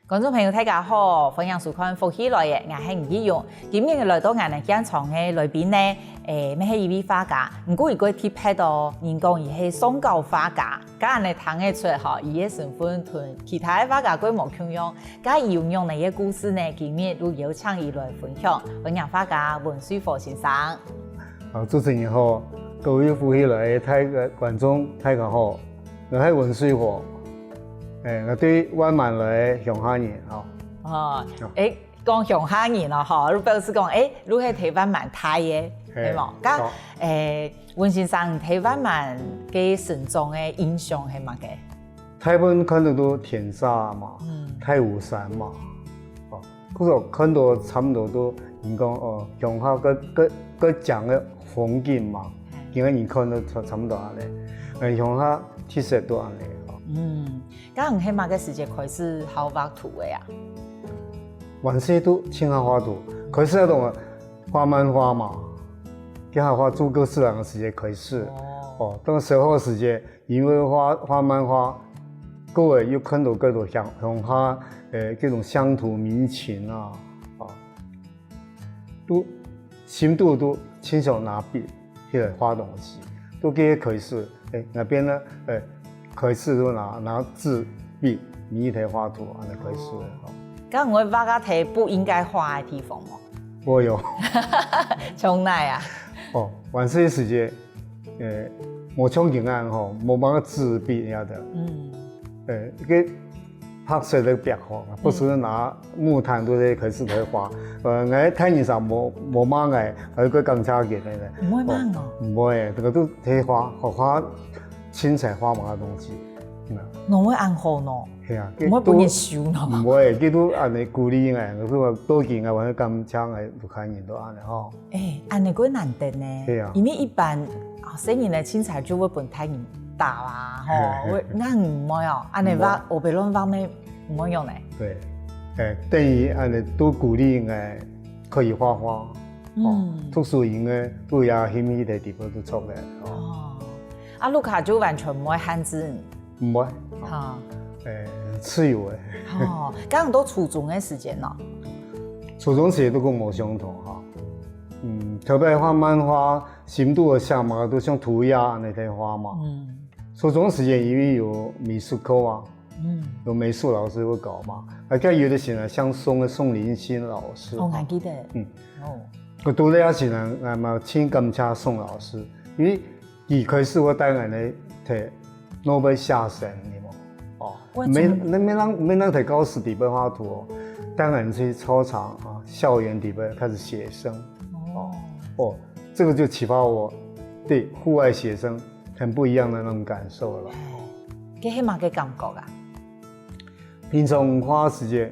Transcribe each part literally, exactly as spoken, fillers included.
觀眾朋友，大家好，歡迎收看《福氣來了》，𠊎係吳奇勇。今日來到𠊎等現場个來賓呢，誒，乜係一位畫家，毋過佢个特別哦，人講佢係上交畫家，該恁呢聽得出吼，佢个身份同其他个畫家較無共樣。該有恁呢个故事呢，今日就邀請佢來分享。歡迎畫家溫瑞和先生。好，主持人好，各位福氣來了个大家觀眾，大家好。 𠊎係溫瑞和，誒，𠊎對萬巒來鄉下人吼。哦，哦。誒，講鄉下人哦，吼，就表示講，誒，就係在萬巒大个，嘿，係無？該，好。誒，溫先生，你在萬巒个成長个印象係麼个？大部分看到都田沙嘛，嗯。大武山嘛，哦， 故所看到差毋多都，人講哦，鄉下个个个靚个風景嘛，嗯。今个人看到差差毋多恁呢，呃，鄉下特色都恁呢吼。嗯，該你係麼个時節開始好畫圖个啊？還細都盡好畫圖，開始該種畫漫畫嘛，該下畫諸葛四郎个時節開始。哦。哦，當時候時節， 因為畫畫漫畫，過後又看到該種鄉鄉下，誒，該種鄉土民情啊，啊，都心肚都盡想拿筆起來畫東西，都該開始，誒，該片呢，誒，開始都拿拿紙筆，每日在畫圖，恁呢開始个。哦。該你會畫到在不應該畫个地方無？會有。像哪啊？哦，還細時節， 誒，無像今恁吼，無麼个紙筆呀个。嗯。誒，該白色个壁吼，不時拿木炭都在開始在畫。呃，𠊎大人儕無無罵𠊎，𠊎个感謝佢个呢。毋會罵哦？哦，毋會，這個都在畫，畫畫，凊彩畫麼个東西。嗯。哪會恁好呢？係啊，毋會分人笑呢？毋會，佢都恁呢鼓勵𠊎，𠊎說到今𠊎還感謝𠊎屋下人都恁呢吼。 誒，恁呢較難得呢。對啊。因為一般，啊，細人仔凊彩就會分大人打啊，吼，嘿，嘿，會，該毋會哦，恁呢畫，毋會。烏白亂畫咩，毋會用呢。對，誒，等於恁呢都鼓勵𠊎可以畫畫，哦，嗯。讀書應該都也興趣个地方都出來，哦。哦，啊，屋下就完全毋會限制你。 毋會。哈。誒，自由个。哦，該你到初中个時節呢？初中時節都跟無相同哈。嗯，特別畫漫畫，心肚个想嘛，都像塗鴉恁呢在畫嘛。嗯。初中時節因為有美術課啊，嗯。有美術老師會教嘛，啊，該有个時呢，像宋个宋林星老師。哦，還記得。嗯。哦。𠊎讀該時呢，𠊎嘛盡感謝宋老師，因為 佢開始會帶𠊎等在外背寫生，你無？哦，會做。毋係，毋係，毋係在教室裡背畫圖哦，帶𠊎等去操場啊，校園裡背開始寫生。哦。哦，哦，這個就啟發我對戶外寫生很不一樣的那種感受了。哎，這係麼个感覺啊？平常畫時節，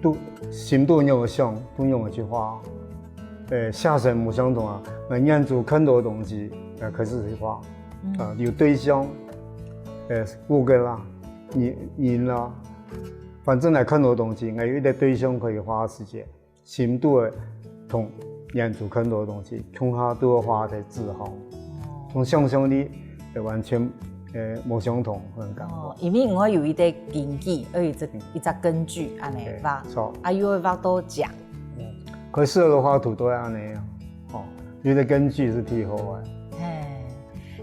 都心肚仰仔想，都仰仔去畫。誒，寫生無相同啊，𠊎眼珠看到个東西，𠊎開始去畫。嗯。啊，有對象，誒，物件啦，人，人啦，反正𠊎看到个東西，𠊎有一個對象可以畫个時節，心肚个同眼珠看到个東西，共下都會畫在紙項。哦。同想像力，誒，完全，誒，無相同，恁樣感覺。哦，因為𠊎有一個根據，愛有一隻，嗯。一隻根據，恁樣畫，對，著。啊，又會畫到靚。嗯。可是个畫圖都會恁樣啊，哦，有一個根據係最好个。嘿，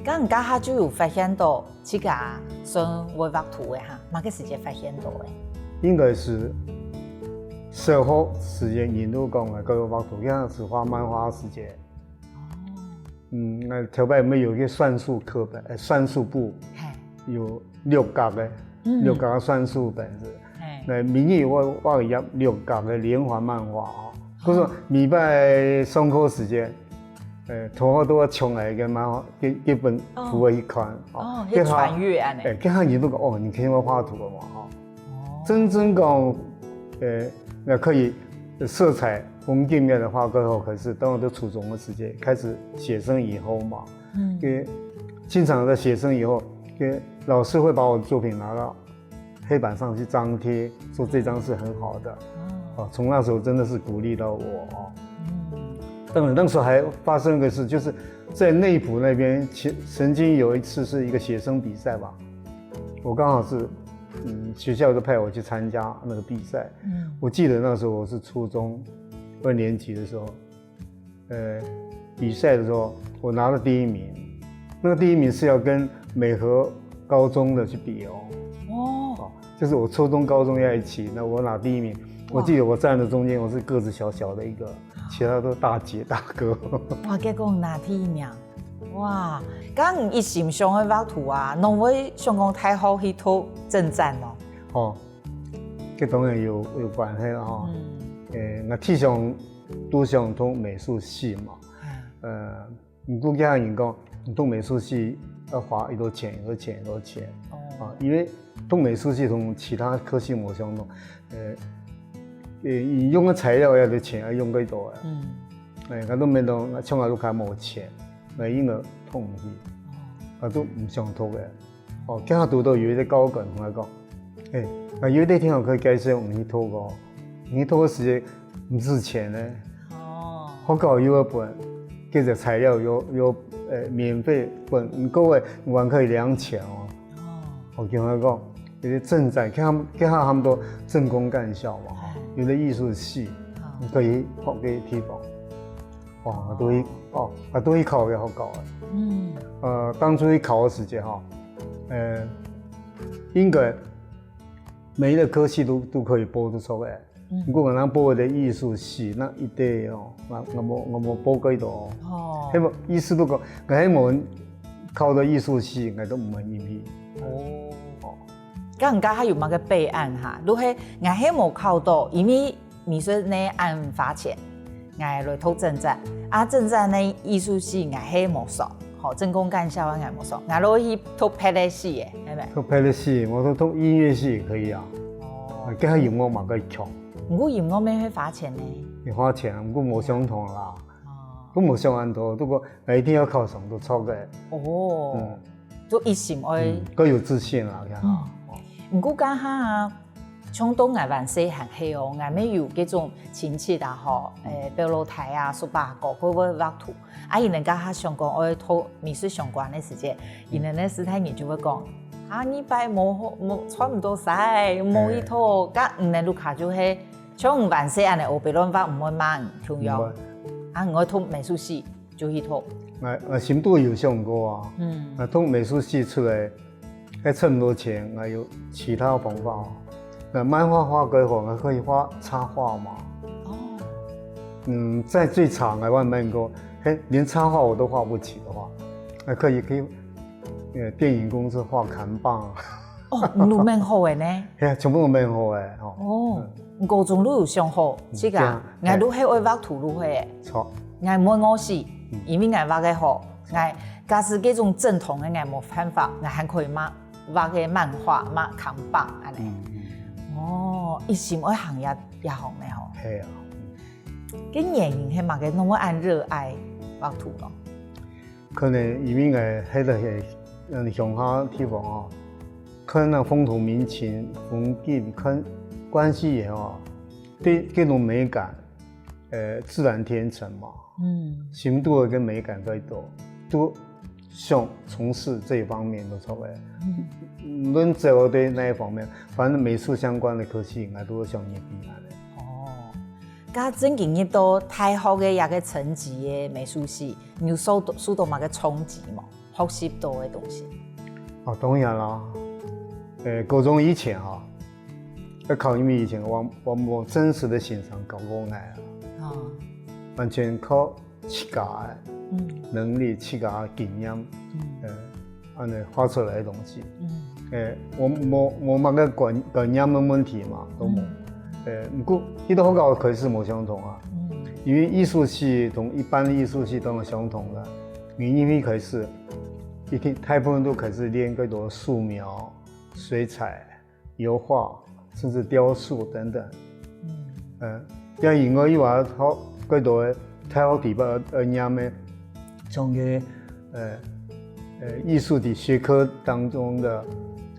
該你該下就有發現到自家算會畫圖个哈，麼个時節發現到个？應該係小學時節，人都講个，該個畫圖，該係畫漫畫時節。 嗯，該頭擺毋係有一個算術課本，誒，算術簿，嘿。有六角个，嗯。六角个算術本子。嘿。該每日畫，畫一頁六角个連環漫畫哦。故所每擺上課時間，誒，同學都會搶來个漫畫，一，一本簿仔去看，哦。哦，該下，去傳閱恁樣。誒，該下人都講，哦，你可以畫圖个嘛，吼。哦。真正講，誒，該可以色彩 風景个畫，過後開始，當然都初中个時節開始寫生以後嘛，嗯。該經常在寫生以後，該老師會把我的作品拿到黑板上去張貼，說這張是很好的。哦。哦，從那時候真的是鼓勵到我哦。嗯。當然，那時候還發生一個事，就是在內埔那邊，其，曾經有一次是一個寫生比賽吧，我剛好是嗯，学校就派我去参加那个比赛。嗯，我记得那时候我是初中二年级的时候，呃，比赛的时候我拿了第一名，那个第一名是要跟美和高中的去比哦。哦，就是我初中、高中要一起，那我拿第一名。我记得我站的中间，我是个子小小的一个，其他都大姐大哥。哇，結果拿第一名。哇，該你一心想愛畫圖啊，哪會想講大學去讀政展哦？哦，這當然有有關係啦吼。嗯，誒，𠊎自細都想讀美術系嘛。呃，毋過其他人講，你讀美術系要花一多錢，一多錢，一多錢。哦，因為讀美術系同其他科系無相同。呃，誒，你用个材料要多錢，要用幾多啊？嗯，誒，𠊎都沒有，像𠊎屋下無錢，𠊎因為讀毋起，𠊎都毋想讀个。 哦，今下堵到有一個高管同𠊎講，誒，啊，有一個挺好个介紹，我們去讀哦。你去讀个時節毋使錢呢。哦，學校有个本，這些材料有有呃免費本，你各位你還可以領錢哦。哦，我跟他講，有些政展，看他們看他們都政工幹校嘛，有的藝術系，你可以學个地方。 哇，𠊎都去哦，𠊎都去考个學校啊。嗯，呃，當初去考个時節哈，呃，應該每一個科系都都可以報得出个。嗯，不過𠊎能報个藝術系，那一定哦，𠊎𠊎無𠊎無報過一多哦。哦，係無意思不過，𠊎係無考到藝術系，𠊎都毋會入去。哦，哦，該你該下有麼个備案哈？如果𠊎係無考到，因為 美術呢恁花錢，𠊎來讀政展，啊政展呢藝術系𠊎係無上，吼，政工幹校啊𠊎無上，𠊎落去讀別个系个，係無？讀別个系，我都讀音樂系也可以啊。哦，該下音樂嘛較強。毋過音樂乜會花錢呢？也花錢啊，毋過無相同啦。哦，毋過無相同，不過一定要考上都著个。哦，嗯，就一心愛。嗯，較有自信啦，這樣。嗯，毋過該下啊， 像到𠊎還細還係哦，𠊎乜有該種親戚啊吼，誒，表老弟啊、叔伯阿哥，佢會畫圖。啊，佢等該下想講愛讀美術相關个時節，佢等个時代人就會講，啊，你擺無好，無賺毋到使，無去讀，該你等屋下就係像你還細恁樣烏白亂畫，毋會罵你，共樣。啊，你愛讀美術系， 就去讀。𠊎𠊎心肚有想過啊，嗯，𠊎讀美術系出來，還賺毋到錢，𠊎有其他方法哦。𠊎漫畫畫過好，𠊎可以畫插畫嘛。哦，嗯，在最長，𠊎還問過，嘿，連插畫我都畫不起的話，還可以可以，呃，電影公司畫看板啊。 哦，你都蠻好个呢。係啊，全部都蠻好个吼。哦，你高中都有想好，自家，𠊎都係愛畫圖都係。著，𠊎毋會餓死，因為𠊎畫个好，𠊎假使這種正統个𠊎無辦法，𠊎還可以畫畫个漫畫，畫看板恁樣。哦，一心愛行這這行个吼。係啊。該原因係麼个，你會恁熱愛畫圖咯？ 可能因為𠊎歇到係嗯鄉下地方哦，看那風土民情、風景、看關係也好，對這種美感，呃，自然天成嘛。嗯，心肚个美感較多，都想從事這一方面的所謂。嗯，無論走對哪一方面，反正美術相關的科系，𠊎都想入去恁樣。哦，該正經入到大學个這個層級个美術系， 你有受到受到麼个衝擊無？學習到个東西？哦，當然啦。呃，高中以前哈，在考音樂以前，我我無正式的先生教過𠊎啊，哦，完全靠自家个能力、自家个經驗，嗯，呃，恁樣畫出來个東西。嗯，呃，我無無麼个觀觀念个問題嘛，都無。呃，毋過，去到學校開始無相同啊。嗯，因為藝術系同一般的藝術系都無相同个，你入去開始，一定大部分都開始練較多素描、水彩、油畫，甚至雕塑等等。嗯，呃，這以外又還有較多个大學底背呃念个，像个呃呃藝術的學科當中的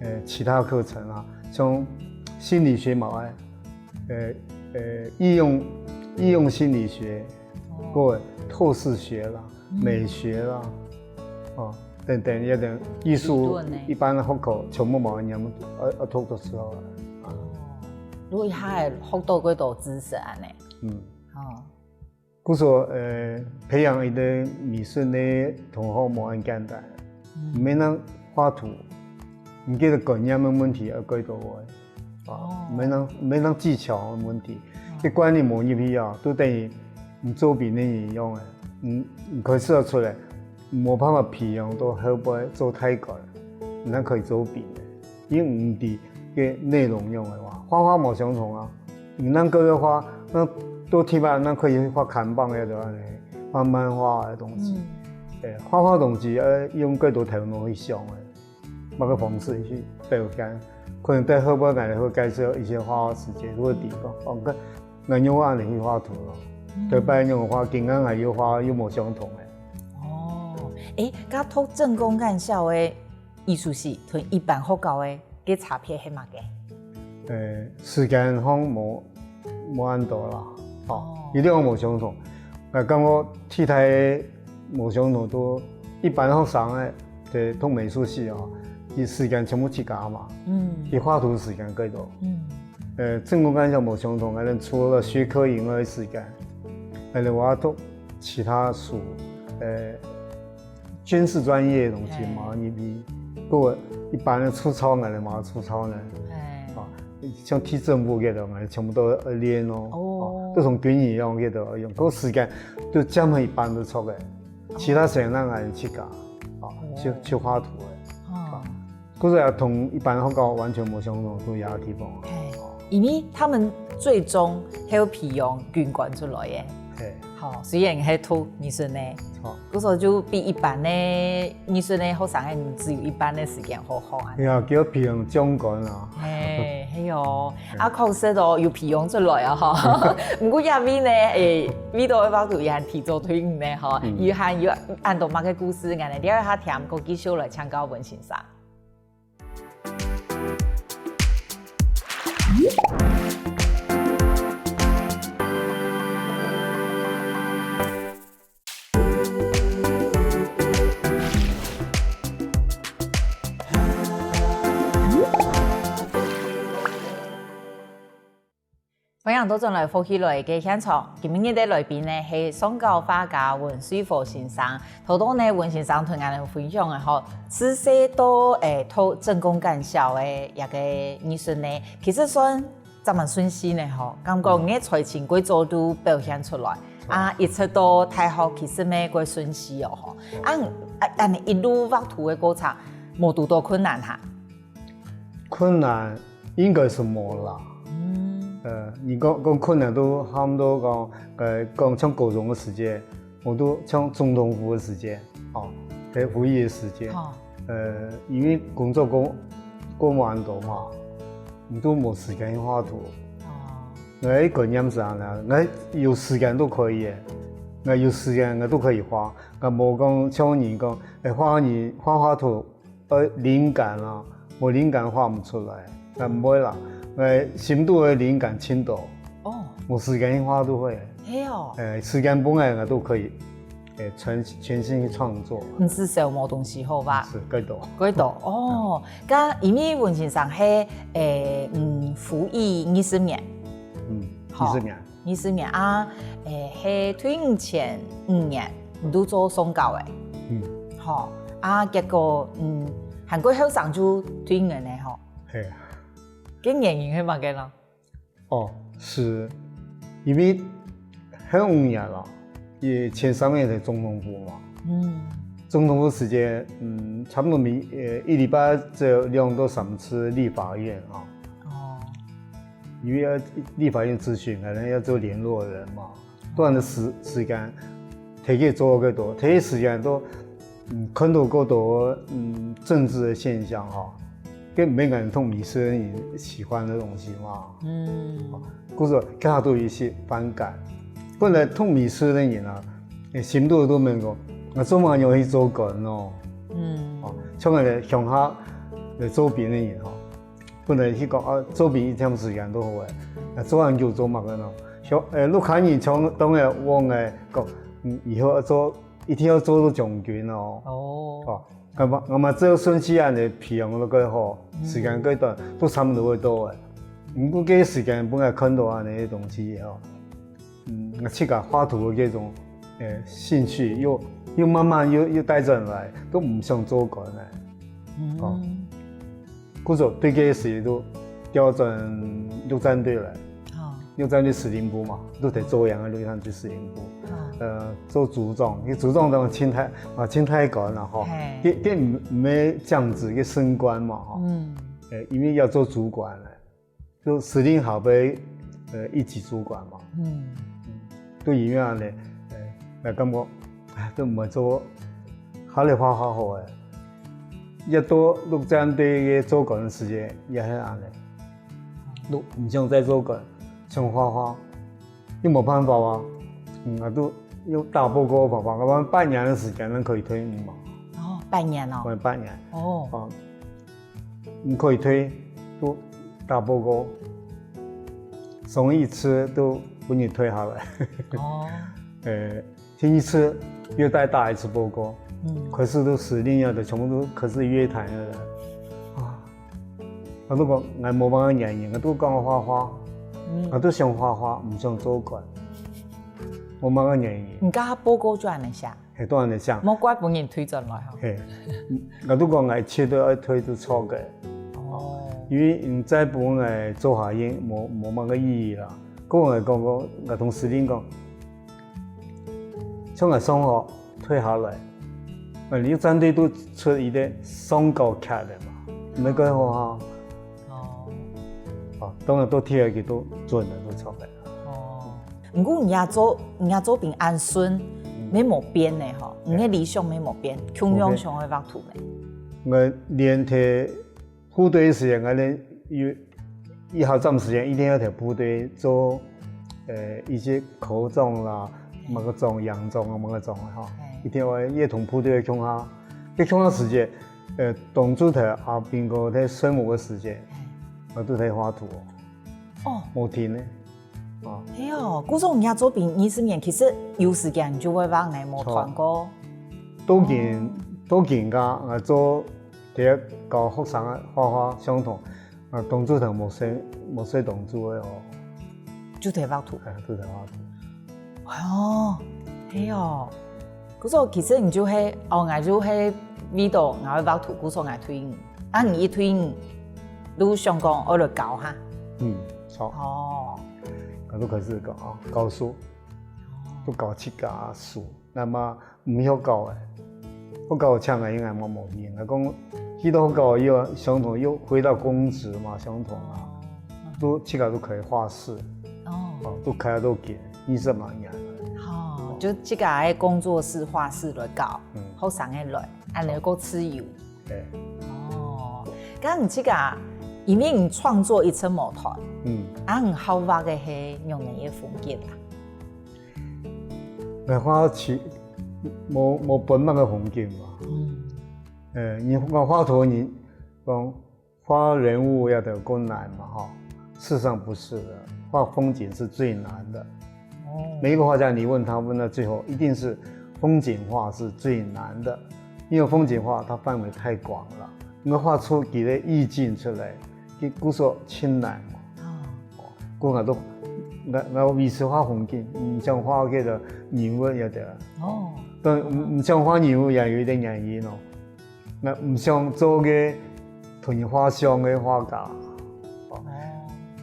呃其他課程啊，像心理學嘛，哎，呃呃應用應用心理學，或透視學啦、美學啦，哦，等等，一等艺术理論呢？一般个学科全部無念，愛，愛讀个時候。哦，如果一下仔學到幾多知識恁呢？嗯。哦。故所，呃，培養一个美術个同學無恁簡單，嗯。毋免講畫圖，你个觀念个問題愛幾多个。 哦。毋免講，毋免講技巧个問題，哦。个觀念無入去啊，都等於你做兵个人一樣个，你，你開始要出來，無辦法培養到後背做大官，你正可以做兵个，因為你个內容用个話，畫畫無相同啊。你正个畫，該到地方，該可以畫看板个，對吧？畫漫畫个東西，嗯。對，畫畫東西，呃，用更多頭腦去想个。 麼个方式去表現，可能在後背𠊎會介紹一些畫畫時節，如果地方，哦，該，𠊎用恁樣去畫圖咯，嗯。頭擺用畫，今下𠊎又畫又無相同个。哦，誒，該讀政工院校个藝術系，同一般學校个，个差別係麼个？誒，時間上無，無恁多啦，吼，哦。一定無相同。𠊎感覺體大个無相同，都一般學生个 對，讀美術系哦，佢時間全部自家嘛，嗯。佢畫圖時間較多。嗯。呃，政工院校無相同，𠊎等除了學科以外个時間，𠊎等還愛讀其他書，呃，軍事專業个東西嘛，嘿。你，你，不過一般个出操，𠊎等嘛出操呢。嘿。啊，像地政部个，𠊎等全部都愛練哦。哦。啊，就像軍人一樣，个都愛用，不過時間就佔了一半都出个。 其他時間𠊎自家，啊，哦。去，去畫圖个。哦。啊，故所也同一般學校完全無相同，都有地方。嘿，因為他們最終還有培養軍官出來个。嘿。吼，雖然係讀藝術个，好。故所就比一般个藝術个學生，只有一半个時間好好啊。哎呀，叫培養將官啊。嘿，係哦。 啊，確實哦，有培養出來啊，吼。毋過這位呢，誒，味道个畫圖也還提早退伍呢，吼，嗯。佢還有恁多麼个故事，𠊎等了解下，聽過繼續來請教文先生。 歡迎倒轉來福氣來个現場，今日个來賓呢係上校畫家溫瑞和先生。頭到呢，溫先生同𠊎等分享个吼，自細到，誒，讀政工院校个這个藝術呢，其實算 正蠻順序呢吼，感覺你个才情過早都表現出來，嗯。啊，一直到大學其實乜過順序哦吼。啊，啊，恁樣一路畫圖个過程，無堵到困難哈？困難應該係無啦。嗯。呃，你講，講困難都差不多講，呃，講像高中个時節， 𠊎都像總統府个時節，吼，在會議个時節，吼。呃，因為工作過，過蠻多嘛，你都無時間去畫圖。哦。𠊎个觀念係恁樣，𠊎有時間都可以个，𠊎有時間𠊎都可以畫，𠊎無講像人講，誒，畫人，畫畫圖 呃，靈感啊，無靈感畫毋出來，但毋會啦，呃，心肚个靈感盡多。哦。無時間去畫都會。係哦。誒，時間分𠊎，𠊎都可以，誒，全，全心去創作。毋係少無東西好吧？係，較多。較多，哦。該因為溫先生係，誒，嗯，服役二十年。嗯，吼。二十年。 二十年啊，誒，係退伍前五年，你都做上校誒。嗯。吼，啊，結果，嗯，還過後生就退伍呢吼。係啊。該原因係麼个呢？哦，係，因為後五年咯，也前三年在總統府嘛。嗯。總統府時間，嗯，差不多每，呃，一禮拜只有兩到三次立法院啊。哦。 因為要立法院質詢，可能要做聯絡人嘛，短个時，時間，提去做較多，提去時間都，嗯，看到較多，嗯，政治个現象吼，跟每個人讀美術个人喜歡个東西嘛。嗯。故所佢都有一些反感。本來讀美術个人啊，誒，心肚都問講，啊，做麼个愛去做官哦？嗯。哦，像𠊎鄉下，呃，做兵个人吼， 本來去講啊，做兵一點時間都好誒，啊，做恁久做麼个呢？像，誒，陸漢人像當然往誒講，嗯，以後要做，一定要做到將軍哦。哦。哦， 𠊎嘛，𠊎嘛照順序恁樣培養落去吼，時間過短，都差不多會到个。毋過這時間本來看到恁樣个東西吼，嗯，𠊎自家畫圖个這種，呃，興趣又，又慢慢又，又帶轉來，都毋想做官了。哦。故所對這時都調轉陸戰隊來。哦。 又在那司令部嘛，都在做樣个，又上去司令部，呃，做組長，你組長當清太，啊，清太官了吼，这这没降职，个升官嘛吼，嗯，呃，因为要做主管了，就司令好被，呃，一级主管嘛，嗯，对，因为呢，呃，来感觉，哎，都没做，好来画画好哎，要多陆战队个做官个时间也很安呢。 都毋想再做个，想畫畫，又無辦法啊。嗯，啊，都用打報告个方法，我們半年的時間，咱可以退伍嘛。哦，半年哦。我們半年。哦。啊，你可以退，都打報告，上一次都分你退下來。哦。呃， 第一次又再打一次報告，嗯，可是都司令了的，全部都可是约谈了的。啊，我都講，𠊎無麼个原因，𠊎都講畫畫，嗯，𠊎都想畫畫，毋想做官，無麼个原因。你剛剛報告就恁樣寫，係，都恁樣寫。莫怪分人推轉來哈。係，𠊎都講，𠊎絕對愛推都錯个。哦，因為你再分𠊎做下去，無無麼个意義啦。跟𠊎講講，𠊎同司令講， 像𠊎上學退下來，呃，你戰隊都出一個上高級个嘛，每個學校。哦。哦，當然都貼个都準个，都錯个。哦。毋過你也做，你也做兵恁順，嗯，也無變呢吼，你个理想也無變，共樣想愛畫圖呢。𠊎連貼 部隊个時間，𠊎等有一下戰時間一定愛在部隊做，呃，一些科長啦，麼个長、營長啊，麼个長啊，吼，一定愛也同部隊共下。該共下時間，呃，當初在阿兵哥在睡目个時間，𠊎都在畫圖哦，哦，無停呢。 哦。係哦，故所你也做兵二十年，其實有時間就會畫呢，無斷過。到今，到今个，𠊎做，第一教學生个畫畫相同，啊，當初就無細，無細當初个哦。就在畫圖。哎，就在畫圖。哦，係哦。 故所其實你就係，哦，𠊎就係為著𠊎愛畫圖，故所𠊎退伍。啊，你一退伍，就想講愛來教哈？嗯，著。哦。𠊎就開始教啊，教書，就教自家書。該麼毋曉教誒，毋曉教請个應該無無人。𠊎講，去到教又相同，又回到公職嘛，相同啊。 都自家都開畫室，哦，都開到今，二十來年了。哦，就自家个工作室、畫室來教，嗯，學生个來，恁樣較自由。對。哦，該你自家，因為你創作一直無斷，嗯，啊，你好畫个係仰般个風景啊？𠊎畫起，無無本麼个風景嘛。嗯，呃，你畫畫圖，你講 畫人物要得困難嘛，哈，事實上不是的，畫風景是最難的。哦，每一個畫家，你問他問到最後，一定是風景畫是最難的，因為風景畫它範圍太廣了，你要畫出佢个意境出來，佢故所盡難嘛。哦，故所都，𠊎𠊎每次畫風景，毋想畫該个人物也得。哦，但毋毋想畫人物也有一點原因哦。 𠊎毋想做个同人畫像个畫家。哦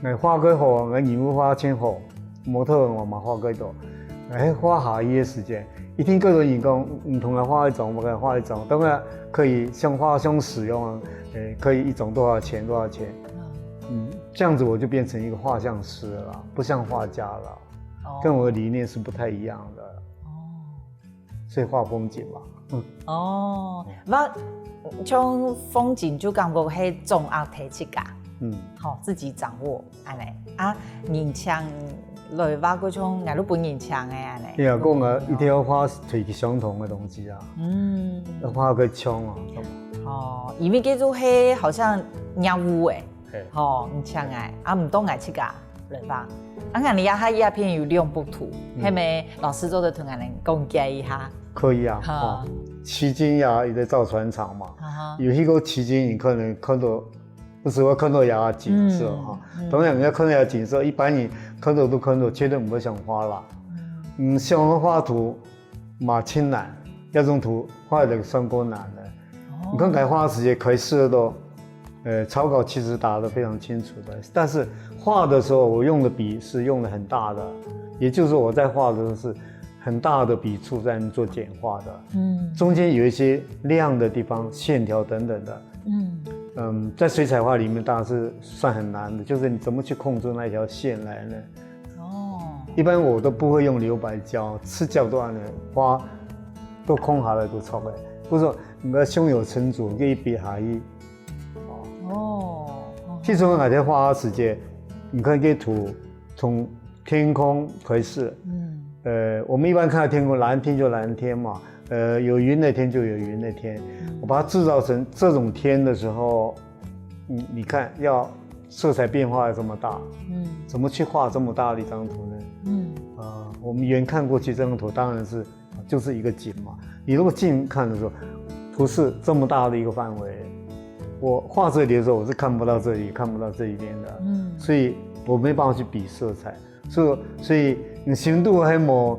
，𠊎畫个好，𠊎人物畫盡好，模特𠊎嘛畫个多。𠊎畫下去个時間，一定各種人講，你同𠊎畫一張，𠊎同𠊎畫一張，當然可以像畫像使用啊，誒，可以一張多少錢多少錢。嗯，這樣子我就變成一個畫像師了啦，不像畫家了，跟我的理念是不太一樣的。哦。 所以畫風景嘛。哦，畫像風景就感覺係掌握在自家，嗯，吼，自己掌握，恁樣啊，人請來畫，就像𠊎都分人請个恁樣。對啊，講啊，一定要畫出相同个東西啊，嗯，要畫个像啊，哦，因為這就係好像任務誒， 嘿，吼，你請𠊎，啊，毋當𠊎自家來畫。啊，𠊎這下這片有兩幅圖，係無老師做得同𠊎等講解一下？可以啊，好，旗津呀，一个造船厂嘛，啊哈。有去过旗津，你可能看到，不时会看到呀景色哈。嗯，嗯。当然，你要看到呀景色，一般人看到都看到，绝对不会想画啦。嗯。嗯，想要画图嘛，真难，要用图画的算够难的。哦。你看，该画时节开始都，呃，草稿其实打得非常清楚的，但是画的时候，我用的笔是用的很大的，也就是说我在画的时候是很大的笔触在做简化的。嗯。中间有一些亮的地方，线条等等的。嗯。嗯，在水彩画里面当然是算很难的，就是你怎么去控制那条线来呢？哦。一般我都不会用留白胶，直接都按呢画，都空下来都错个。不是说你个胸有成竹，给一笔下去。哦。哦。其实我那天画的时间，你看这图从天空开始，嗯。呃，我们一般看到天空，蓝天就蓝天嘛，呃，有云的天就有云的天。嗯。我把它制造成这种天的时候，你，你看，要色彩变化要这么大，嗯。怎么去画这么大的一张图呢？嗯。呃，我们远看过去，这张图当然是，就是一个景嘛。你如果近看的时候，图是这么大的一个范围，我画这里的时候，我是看不到这里，看不到这一边的，嗯。所以我没办法去比色彩。所以，所以你深度还没，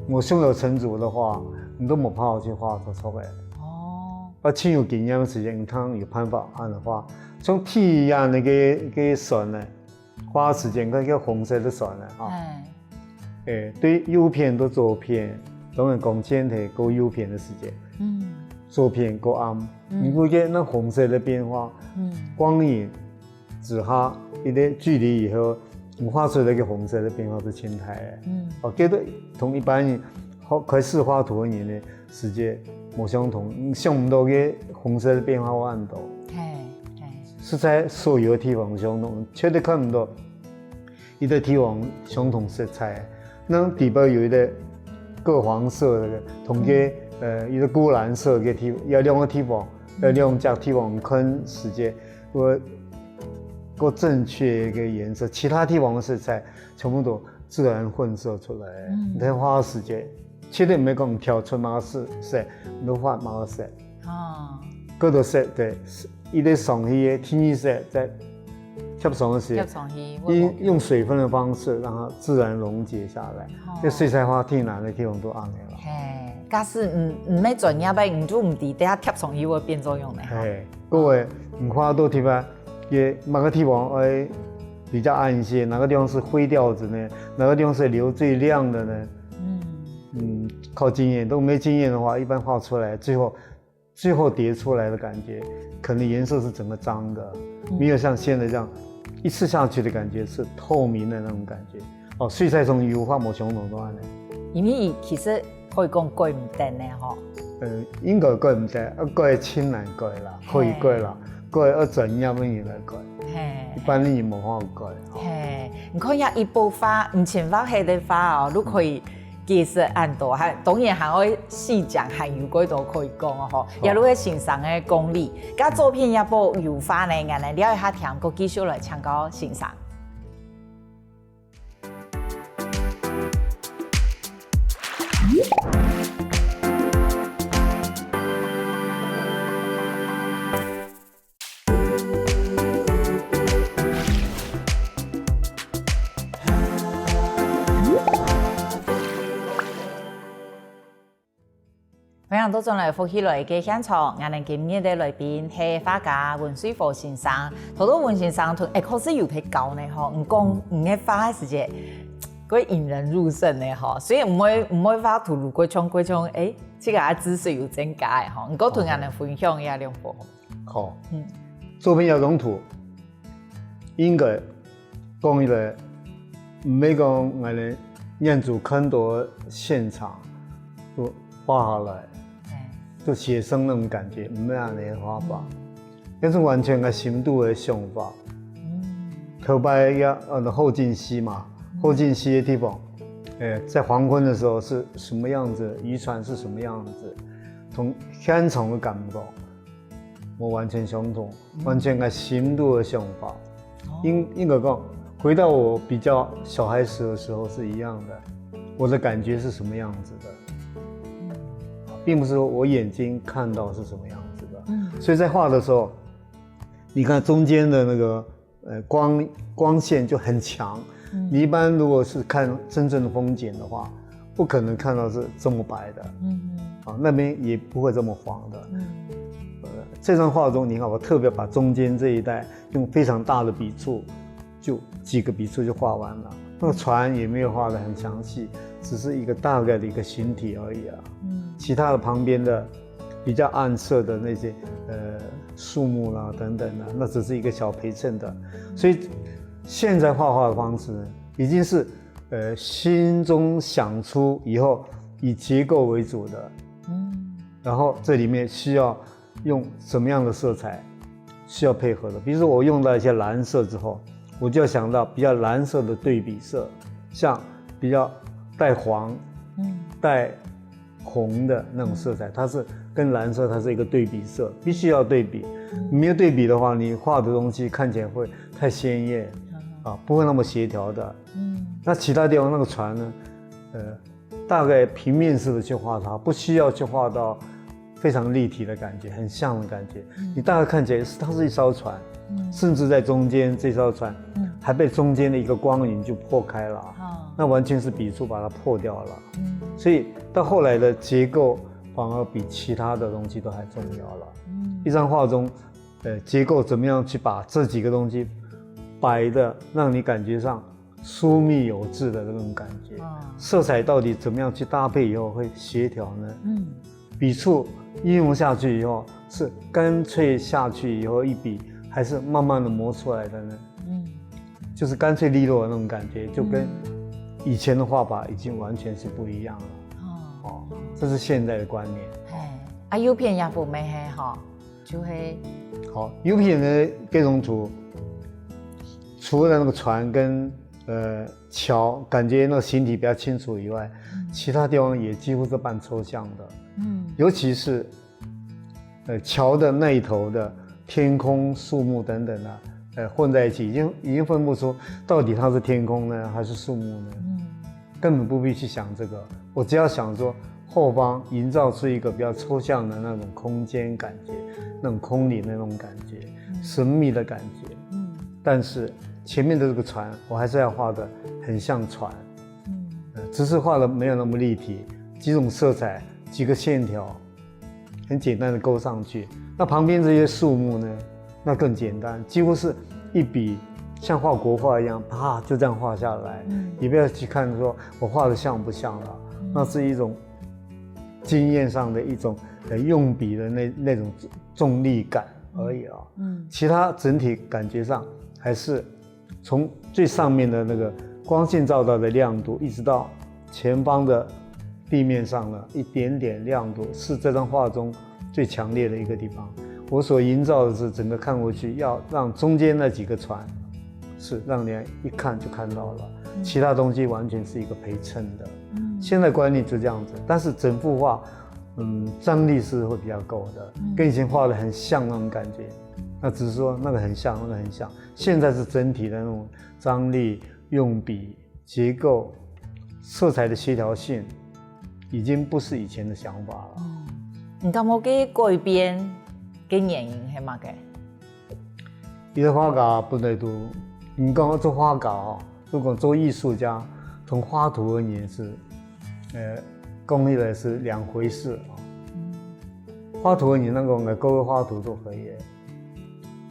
没胸有成竹的话，你都没办法去画出错个。哦。啊，真有经验的时间，你通有办法按呢画。像第一样那个，个船呢，画时间，那个红色的船呢，啊。哎。哎，对右片到左片，当然光线提过右片的时间，嗯。左片过暗，嗯。你会觉得那红色的变化，嗯。光影之下，一个距离以后，你画出来个红色的变化是青苔的。嗯。哦，这个同一般人画，开始画图的人呢，时间无相同，你想不到个红色的变化有恁多。嘿，嘿。是在所有的地方相同，绝对看不到一个地方相同色彩。那底部有一个各黄色的，同个，嗯。呃，一个钴蓝色个地，有两个地方，有两只地方看时间，我，个正确一个颜色，其他地方的色彩全部都自然混色出来。嗯。你看花的时间，其实没讲调出哪个色，色，你都画哪个色。哦。各个色，对，一个上去的，第二色再贴上去。贴上去，我用，用水分的方式让它自然溶解下来。哦。这水彩画挺难的地方都按呢了。嘿，假使你，你没专业的，你就唔知等下贴上去会变作用呢。嘿，各位，你画到地方，也哪个地方，哎，比较暗一些，哪个地方是灰调子呢？哪个地方是留最亮的呢？嗯。嗯，靠经验，都没经验的话，一般画出来，最后，最后叠出来的感觉，可能颜色是整个脏的，嗯。没有像现在这样一次下去的感觉是透明的那种感觉。哦，水彩从油画没相同都按呢。因为其实可以讲改唔得呢，吼。呃，应该改唔得，啊，改真难改啦，可以改啦，改要专业的人来改，嘿。一般的人无法改。嘿，你看一幅画，五千万个的画哦，都可以解释很多，还，当然还会细讲，还有几多可以讲哦，吼。好。也都是先生的功力，甲作品也无油画呢，俺来聊一下天，过继续来请教先生。 歡迎倒轉來福氣來个現場，𠊎等今日个來賓係畫家溫瑞和先生。頭頭溫先生同，欸，確實有在教呢吼，你講你个畫个時節，會引人入勝呢吼，所以毋會，毋會畫圖如果像，過像，欸，這個啊知識有增加个吼，你過同𠊎等分享一下兩幅。好，嗯。作品要用圖， 應該講起來，毋係講𠊎等眼珠看到个現場就畫下來，嗯。就寫生那種感覺，毋係恁樣个畫法。嗯。該係完全𠊎心肚个想法。嗯。頭擺也，呃，後勁溪嘛，嗯。後勁溪的地方，欸，在黃昏的時候是什麼樣子，漁船是什麼樣子，同現場的感覺，無完全相同。 完全𠊎心肚个想法。哦。應，應該講，回到我比較小孩時的時候是一樣的，我的感覺是什麼樣子的。嗯。并不是说我眼睛看到是什么样子的。嗯，所以在画的时候，你看中间的那个呃光光线就很强。嗯，你一般如果是看真正的风景的话，不可能看到是这么白的。嗯，啊，那边也不会这么黄的。嗯，呃，这张画中你看，我特别把中间这一带用非常大的笔触，就几个笔触就画完了。那个船也没有画得很详细，只是一个大概的一个形体而已啊。嗯，其他的旁边的比较暗色的那些呃树木啦等等的，那只是一个小陪衬的。所以现在画画的方式呢，已经是呃心中想出以后以结构为主的。嗯，然后这里面需要用什么样的色彩，需要配合的。比如说我用到一些蓝色之后，我就要想到比较蓝色的对比色，像比较带黄、嗯，带红的那种色彩，它是跟蓝色它是一个对比色，必须要对比。没有对比的话，你画的东西看起来会太鲜艳啊，不会那么协调的。嗯，那其他地方那个船呢，呃，大概平面式的去画它，不需要去画到非常立体的感觉，很像的感觉。你大概看起来是它是一艘船，甚至在中间这艘船还被中间的一个光影就破开了，那完全是笔触把它破掉了。所以到后来的结构反而比其他的东西都还重要了。一张画中，呃，结构怎么样去把这几个东西摆的让你感觉上疏密有致的那种感觉。色彩到底怎么样去搭配以后会协调呢？嗯，笔触运用下去以后，是干脆下去以后一笔，还是慢慢的磨出来的呢？嗯，就是干脆利落的那种感觉，就跟以前的画法已经完全是不一样了。哦，这是现在的观念。哎，啊，右片也不美黑哈，就黑。好，右片的这种图，除了那个船跟呃桥，感觉那个形体比较清楚以外，其他地方也几乎是半抽象的。嗯，尤其是呃桥的那一头的天空、树木等等啊，呃混在一起，已经已经分不出到底它是天空呢还是树木呢？嗯，根本不必去想这个，我只要想说后方营造出一个比较抽象的那种空间感觉，那种空灵的那种感觉，神秘的感觉。嗯，但是前面的这个船，我还是要画的很像船，嗯，只是画的没有那么立体，几种色彩，几个线条，很简单的勾上去。那旁边这些树木呢，那更简单，几乎是一笔像画国画一样，啪就这样画下来。你不要去看说我画的像不像了，那是一种经验上的一种呃用笔的那那种重力感而已啊。嗯，其他整体感觉上还是从最上面的那个光线照到的亮度，一直到前方的地面上了一点点亮度，是这张画中最强烈的一个地方。我所营造的是整个看过去要让中间那几个船是让人一看就看到了，其他东西完全是一个陪衬的。现在观念就这样子，但是整幅画，嗯，张力是会比较够的，跟以前画的很像那种感觉。那只是说那个很像，那个很像，现在是整体的那种张力、用笔、结构、色彩的协调性，已经不是以前的想法了。你感觉个改变个原因系么个？一个画家本来都，你讲做画家哦，如果做艺术家，同画图的人是，呃，讲起来是两回事啊。画图的人那个，各个画图都可以，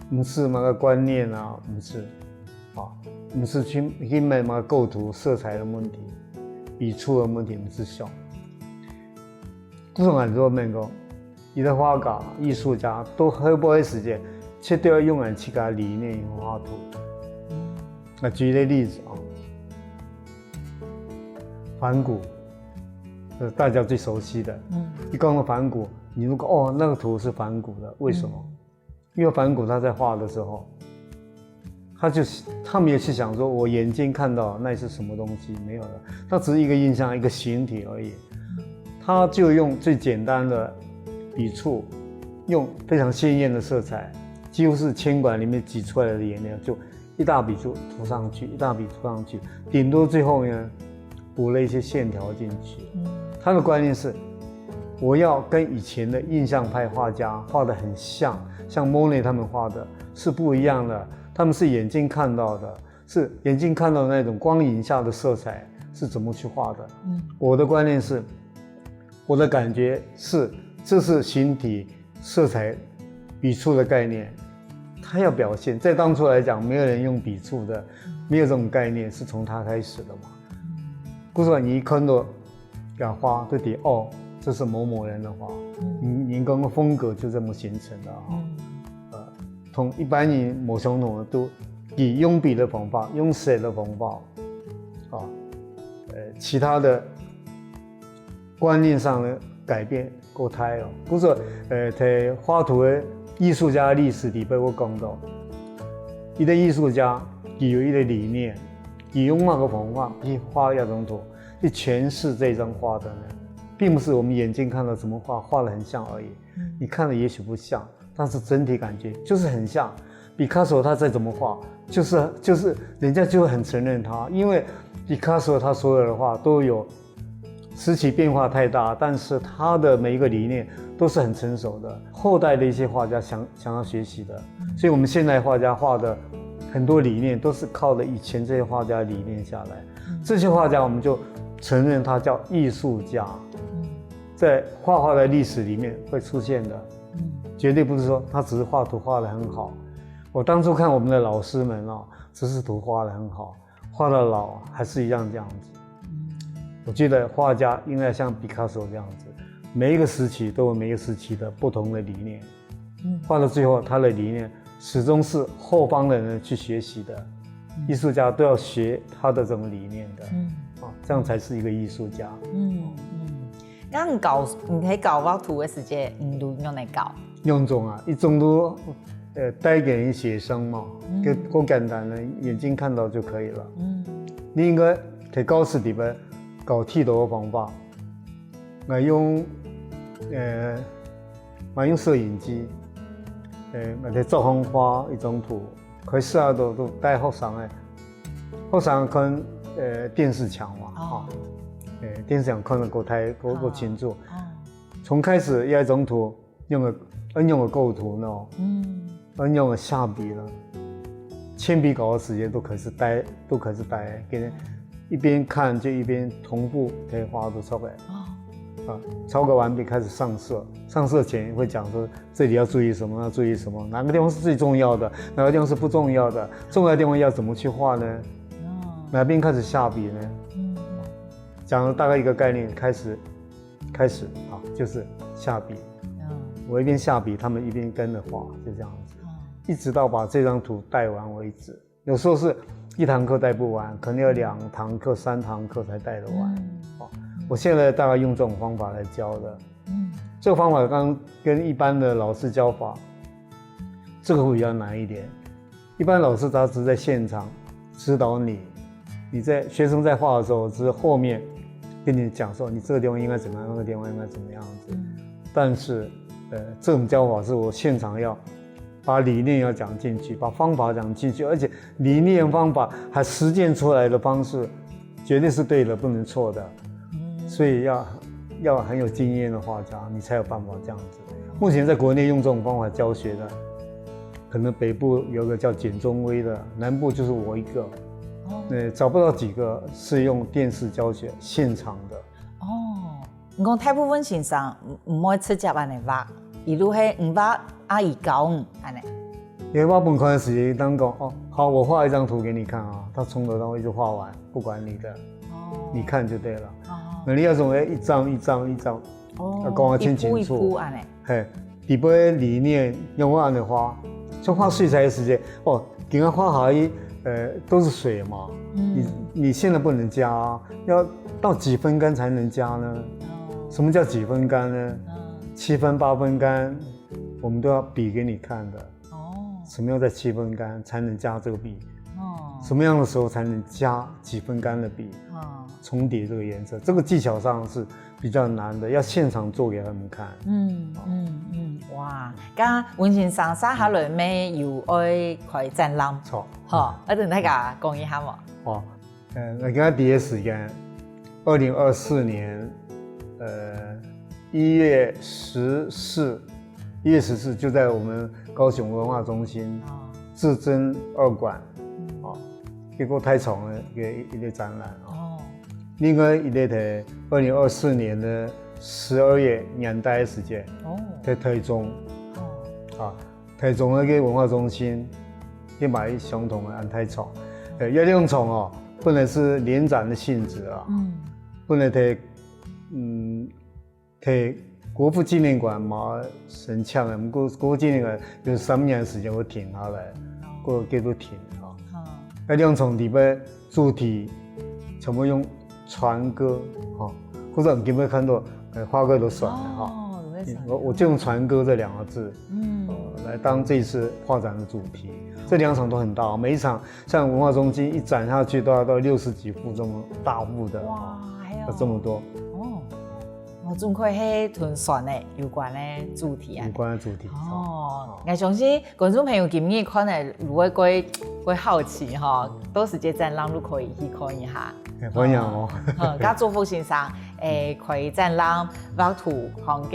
不是那个观念啊，不是啊，不是去去买那个构图、色彩的问题，笔触的问题，不是想。这种很多能够。 一个画家、艺术家都好多个时间，绝对要用俺自家理念去画图。那举一个例子啊，梵谷，呃，大家最熟悉的。嗯，一讲到梵谷，你如果哦，那个图是梵谷的，为什么？因为梵谷他在画的时候，他就是他没有去想说我眼睛看到那是什么东西，没有的，他只是一个印象、一个形体而已。他就用最简单的笔触，用非常鲜艳的色彩，几乎是铅管里面挤出来的颜料，就一大笔就涂上去，一大笔涂上去，顶多最后呢补了一些线条进去。他的观念是，我要跟以前的印象派画家画得很像，像莫奈他们画的是不一样的，他们是眼睛看到的，是眼睛看到那种光影下的色彩是怎么去画的。嗯，我的观念是，我的感觉是，这是形体色彩笔触的概念，他要表现，在当初来讲，没有人用笔触的，没有这种概念，是从他开始的嘛。不是说你一看到 个花，就知哦，这是某某人的花。嗯，人个风格就这么形成的哈。嗯，呃，同一般人无相同的，都以用笔的方法，用色的方法，啊，呃，其他的观念上的改变过大哦。不是，呃，在画图的艺术家历史里边，我讲到，一个艺术家，佢有一个理念，佢用那个方法去画一张图， 去诠释这张画的呢，并不是我们眼睛看到怎么画，画得很像而已。你看了也许不像，但是整体感觉就是很像。毕卡索他再怎么画，就是就是人家就会很承认他，因为毕卡索他所有的画都有时期变化太大，但是他的每一个理念都是很成熟的，后代的一些画家想想要学习的，所以我们现代画家画的很多理念都是靠着以前这些画家的理念下来。 这些画家我们就承认他叫艺术家，在画画的历史里面会出现的，绝对不是说他只是画图画得很好。我当初看我们的老师们哦，只是图画得很好，画到老还是一样这样子。我觉得画家应该像毕卡索这样子，每一个时期都有每一个时期的不同的理念。 画到最后，他的理念始终是后方的人去学习的，艺术家都要学他的这种理念的，嗯，哦，这样才是一个艺术家。嗯嗯，那你教你可以教畫圖的时间，你都用来教？用种啊，一种都呃带给人写生嘛，嗯，就够简单了，眼睛看到就可以了。嗯，你应该在教室里边搞剃头的方法，来用呃 嘛用攝影机，誒，或者照方画一张图，可以試下都都帶學生誒，學生看誒電視牆嘛，哦，誒電視牆看得夠太夠夠清楚。從開始要一張圖，用个用个構圖呢，嗯，用个下筆了，鉛筆搞个時間都可以是帶都可以是帶，给 一边看就一边同步可以畫出來。哦，啊，抄个完畢开始上色，上色前会讲说这里要注意什么，要注意什么，哪个地方是最重要的，哪个地方是不重要的，重要的地方要怎么去画呢？哦，哪边开始下笔呢？嗯，讲了大概一个概念，开始开始啊，就是下笔。嗯，我一边下笔，他们一边跟着画，就这样子，一直到把这张图带完为止。 有时候是一堂课带不完，可能要两堂课、三堂课才带得完。哦，我现在大概用这种方法来教的。嗯，这个方法刚跟一般的老师教法，这个会比较难一点。一般老师他只是在现场指导你，你在学生在画的时候，只是后面跟你讲说你这个地方应该怎么样，那个地方应该怎么样子。但是，呃，这种教法是我现场要把理念要讲进去，把方法讲进去，而且理念方法还实践出来的方式，绝对是对的，不能错的。所以要要很有经验的画家，你才有办法这样子。目前在国内用这种方法教学的，可能北部有个叫简中威的，南部就是我一个，呃，找不到几个是用电视教学现场的。哦，你讲大部分先生毋毋会直接安尼画，一路係你画阿姨教你安尼。因为我本看的时间，当讲哦，好，我画一张图给你看啊，他从头到尾一直画完，不管你的，哦，你看就对了。哦，那你要从一张一张一张，哦，要讲得清清楚。一步一步安尼。嘿，底背理念用完的话，就画水彩的时间，哦，给他画好一，呃，都是水嘛。你你现在不能加啊，要到几分干才能加呢？什么叫几分干呢？七分、八分干，我们都要比给你看的。哦，什么样在七分干才能加这个笔？哦，什么样的时候才能加几分干的笔？哦，重叠这个颜色，这个技巧上是比较难的，要现场做给他们看。嗯嗯嗯，哇，刚刚文先生接下來乜有愛開展覽，错，吼，要同大家讲一下無？好，呃，那跟他第一时间，二零二四年，呃，一月十四，一月十四就在我们高雄文化中心哦，至尊二馆嗯哦，一个太长的一个一个展览哦。哦另外一个在二零二四年的十二月元旦的时间，哦在台中哦，啊，台中那个文化中心，也买相同的安泰床，呃，要用床哦，不能是联展的性质啊，嗯不能在嗯在国父纪念馆嘛，很强的，不过国父纪念馆有三年时间会停下来，过给都停啊。哦那两场里边主题全部用船歌哈，或者你有没有看到，呃，花歌都算了哈。哦，有在想我我就用船歌这两个字，嗯呃，来当这一次画展的主题。这两场都很大，每一场像文化中心一展下去都要到六十几幅这么大幅的，哇，还有要这么多。哦，哦，总归係同船个有关个主题啊有。关的主题。哦，我相信观众朋友今日看个，如果过过好奇哈，到時節展覽都可以去看一下。哎欢迎哦。嗯，甲祝福先生，诶，可以展覽畫圖，行个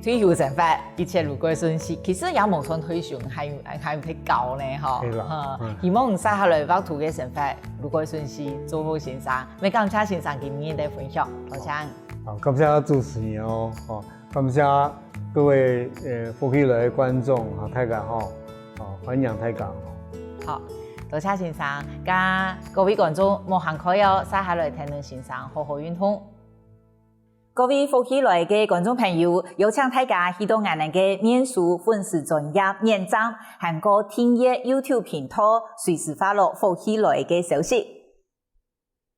退休生活，一切如果順序。其實也無算退休，還有還有忒高呢哈。係啦嗯嗯希望你接下來畫圖个生活，如果順序，祝福先生，也感謝先生今日个分享，多謝。好，感谢主持人哦，哦，感谢各位呃福气来的观众哈，大家好，哦，欢迎大家哦。好，多謝先生，甲各位觀眾莫行開哦，接下來聽聽先生好好運動。各位福氣來个觀眾朋友，邀請大家去到𠊎等个面書粉絲專頁點讚，還過訂閱YouTube頻道，隨時follow福氣來个消息。